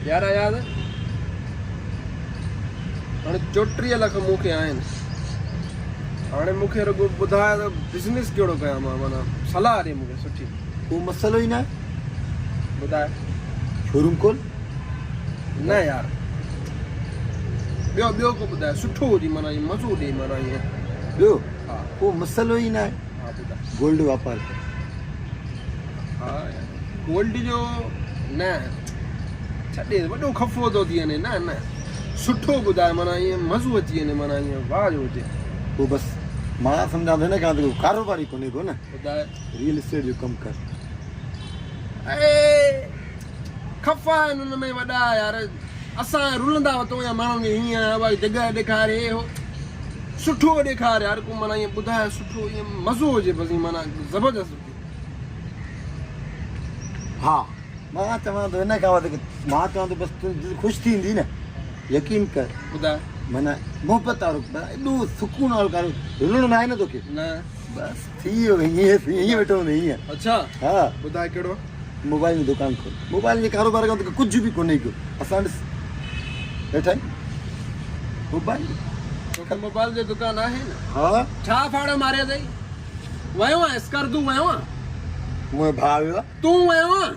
يار اياز هاڻي 34 لک مون کي آهن هاڻي مون کي رڳو ٻڌاء ته بزنس ڪهڙو ڪيان مان معنيٰ صلاح ڏي مون کي سٺي. ڪو مسئلو ئي ناهي. ٻڌاء. شوروم کول. نه يار ٻيو ٻيو ڪو ٻڌاء سٺو هجي معنيٰ ائين مزو ڏي معنيٰ ائين. ٻيو ها. ڪو مسئلو ئي ناهي. ها ٻڌاء. گولڊ واپار ڪر. ها يار گولڊ جو نه ڇڏي وڏو خفو ٿو ٿي وڃي نه نه سٺو ٻڌاء معنيٰ ائين مزو اچي وڃي معنيٰ ائين واهه جو هجي. پوء بس مان سمجهان ٿو هن کان ته ڪو ڪاروبار ئي ڪونهي ڪو نه. ٻڌاء. ريئل اسٽيٽ جو ڪم ڪر. اي خفا آهن ان ۾ وڏا يار اسان رلندا وتون يا ماڻهن کي هيئن اها جڳهه ڏيکار هي هو سٺو ڏيکار يار ڪو معنيٰ ائين ٻڌاء سٺو ائين مزو هجي بس ائين معنيٰ زبردست هجي. ها مان چوان ٿو ان کان وڌيڪ مان چوان ٿو بس تون دل خوش ٿيندي نه يقين ڪر. ٻڌاء. معنيٰ محبت وارو ايڏو سڪون وارو ڪارو رلڻو ناهي نه توکي. نه. بس ٿي ويو ائين ائين ويٺو هوندين ائين. اڇا. ها. ٻڌاء ڪهڙو. موبائل جي دڪان کول. موبائل جي ڪاروبار کان توکي ڪجهه به ڪونهي ڪيو. اسان ڏس ويٺا آهيون. موبائل. توکي موبائل جو دڪان آهي نه. ها. ڇا ڦاڙو ماريو اٿئي. ويو آهين اسڪردو ويو آهين. منهنجو ڀاء ويو آهي. تون ويو آهين.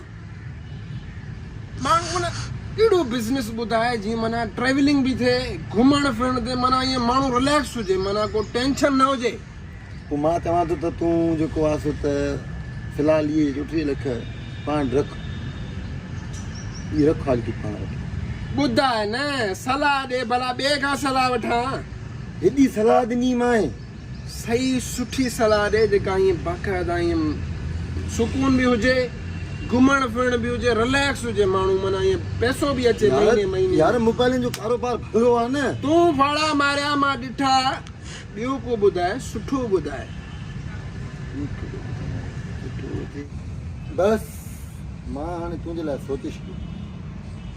ماڻهو معنيٰ اهڙو بزنس ٻڌائي جيئن معنيٰ ٽريولنگ به ٿئي گهمڻ ڦرڻ ٿئي معنيٰ ائين ماڻهو رليڪس هجي معنيٰ ڪو ٽينشن نه هجي. پوء مان چوان ٿو ته تون جيڪو آهي سو ته في الحال اهي 34 لک پاڻ رک اهي رک حالي تون پاڻ وٽ. ٻڌاء نه صلاح ڏي ڀلا ٻئي کان صلاح وٺان. هيڏي صلاح ڏني مانء. صحيح سٺي صلاح ڏي جيڪا ائين باقاعده ائين سڪون به هجي گهمڻ ڦرڻ به هجي رليڪس هجي ماڻهو معنيٰ ائين پئسو به اچي مهيني مهيني يار موبائلن جو ڪاروبار ڀلو آ نه. تون ڦاڙا ماريا مان ڏٺا ٻيو ڪو ٻڌاء سٺو ٻڌاء. ٻيو ڪهڙو ٻڌايان سٺو هجي. بس مان هاڻي تنهنجي لاء سوچي ڇڏيو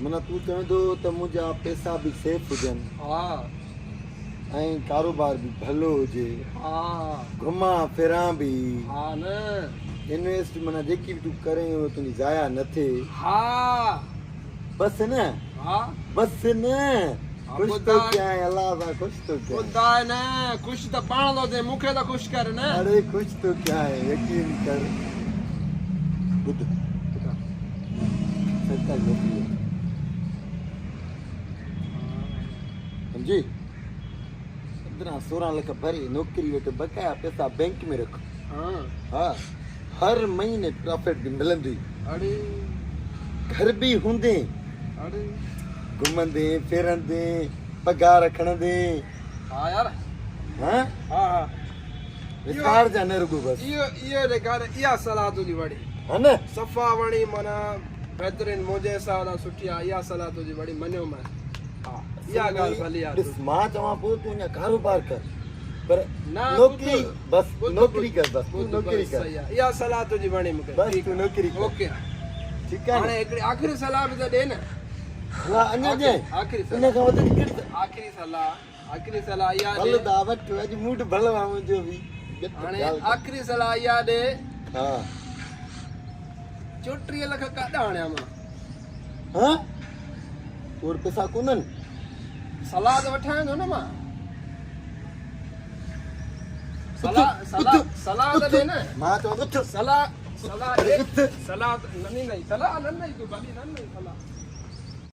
معنيٰ تون چوين ٿو ته منهنجا پئسا به سيف هجن. ها. ۽ ڪاروبار به ڀلو هجي. ها. گهمان ڦران به. ها نه. انويسٽ معنيٰ جيڪي به تون ڪرين اهو تنهنجي ضايع نه ٿئي. ها. بس نه. ها. بس نه. خوش ٿو ڪيانء الله سان خوش ٿو ڪيانء. ٻڌاء نه خوش ته پاڻ ٿو ٿئين مون کي ته خوش ڪر نه. اڙي خوش ٿو ڪيانء يقين ڪر. ٻڌ. ٻڌاء. سرڪاري نوڪري وٺ. سمجهي 15 16 لک ڀري نوڪري وٺ بقايا پئسا بينڪ ۾ رک. ها. ها هر مهيني پرافٽ به ملندي. اڙي. گهر به هوندين. اڙي. گهمندين ڦرندين پگهار کڻندين. ها يار. ها؟ ها ها. وسارجان نه رڳو بس. اهو اهو ڏيکار اها صلاح تنهنجي وڻي. ها نه؟ صفا وڻي معنيٰ بهترين منهنجي حساب سان سٺي آ اها صلاح تنهنجي وڻي مڃيو مان ها اها ڳالهه ڀلي آ. ڏس مان چوان پيو تون اڃا ڪاروبار ڪر پر نوڪري بس نوڪري ڪر بس تون نوڪري ڪر. صحيح آ اها صلاح تنهنجي وڻي مونکي. بس تون نوڪري ڪر. اوڪي ٺيڪ آ نه. هاڻي هڪڙي آخري صلاح به ته ڏي نه. صلاح اڃا ڏيان؟ آخري صلاح. ان کان وڌيڪ ڪهڙي آخري صلاح. آخري صلاح اها ڏي. ڀل دا وٺ اڄ موڊ ڀلو آ منهنجو به. هاڻي آخري صلاح اها ڏي. ها. 34 لک ڪاڏانهن آڻيان مان؟ ها؟ تو وٽ پئسا ڪونهن؟ صلاح ته وٺان ٿو نه مان. صلاح صلاح صلاح ته ڏي نه. مان چوان ٿو اٿ. صلاح صلاح ڏي. صلاح نه ڏيندئي صلاح نه ڏيندئي تون ڀلي نه ڏيندئي صلاح.